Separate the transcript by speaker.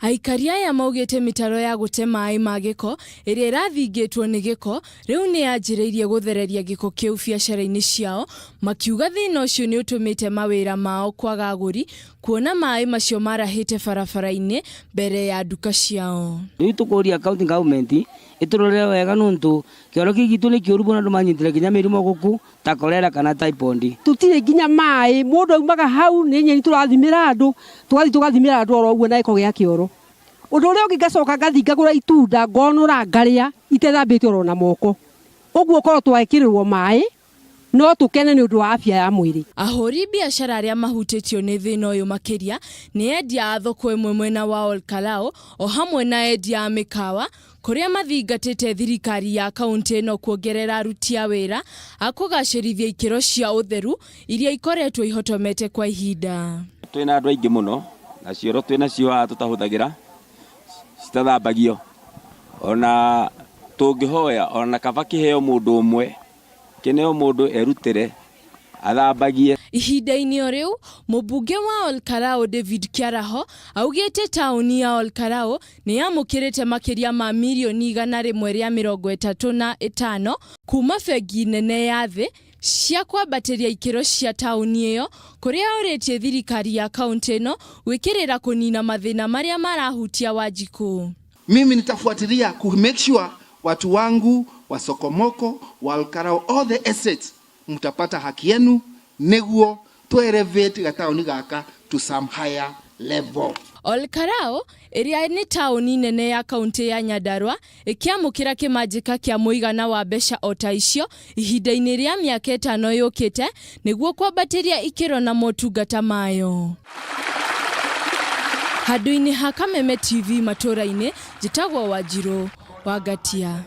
Speaker 1: Aikari aya maugĩte mĩtaro ya gũte maĩ ma gĩko ĩrĩa ĩrathingĩtwo nĩ gĩko rĩu nĩ yanjĩrĩirie gũthereria gĩko kĩu biacara-inĩ ciao, makiuga thĩna ũcio nĩ ũtũmĩte mawĩra mao kwaga agũri kuona maĩ macio marahĩte barabara-inĩ mbere ya nduka ciao.
Speaker 2: Riu tukuria county government iturorere wega nuntu kioro kii gitu ni kiuru muno andu manyitire kinya mirimu guku ta kolera kana typhoid.
Speaker 3: Tutire nginya maĩ, mũndũ aumaga hau nĩ nyeni tũrathimĩra andũ, tũgathiĩ tũgathimĩra andũ oro ũguo na gĩko gĩa kĩoro. Ũndũ ũrĩa ũngĩ ngacoka ngathiĩ ngagũra itunda ngonũra ngarĩa itethambĩte oro na moko. Ũguo korwo twekĩrĩrwo maĩ no tũkene nĩ ũndũ wa afya ya mwĩrĩ.
Speaker 1: Ahũri biacara arĩa mahutĩtio nĩ thĩna ũyũ makĩria nĩ endia a thoko ĩmwe mwena wa Olkalau o hamwe na endia a mĩkawa kũrĩa mathingatĩte thirikari ya kaunti ĩno kuongerera aruti a wĩra a kũgacĩrithia ikĩro cia ũtheru iria ikoretwo ihotomete kwa ihinda.
Speaker 4: Twĩna andũ aingĩ mũno na cioro twĩna cio haha tũtahũthagĩra citathambagio, ona tũngĩhoya ona kaba kĩheo mũndũ ũmwe, kĩneo mũndũ erutĩre athambagie.
Speaker 1: Ihinda-inĩ o rĩu, mũmbunge wa Olkalau David Kiaraho augĩte taũni ya Olkalau nĩ yamũkĩrĩte makĩria ma mirioni 135 kuma bengi nene ya thĩ cia kwambatĩria ikĩro cia taũni ĩyo, kũrĩa orĩtie thirikari ya kaunti ĩno gwĩkĩrĩra kũnina mathĩna marĩa marahutia Wanjikũ.
Speaker 5: Mimi nitafuatilia ku make sure watu wangu wa Sokomoko, wa Olkalau, all the estates mtapata haki yenu niguo tu elevate gataoni gaka to some higher level.
Speaker 1: Olkalau ĩrĩa nĩ taũni nene ya kaunti ya Nyandarua ĩkĩamũkĩra kĩmanjĩka kĩa mũigana wa mbeca o ta icio ihinda-inĩ rĩa mĩaka 5 yũkĩte nĩguo kwambatĩria ikĩro na motungata mayo. Handũ-inĩ ha Kameme TV matũra-inĩ, njĩtagwo Wanjirũ wa Ngatia.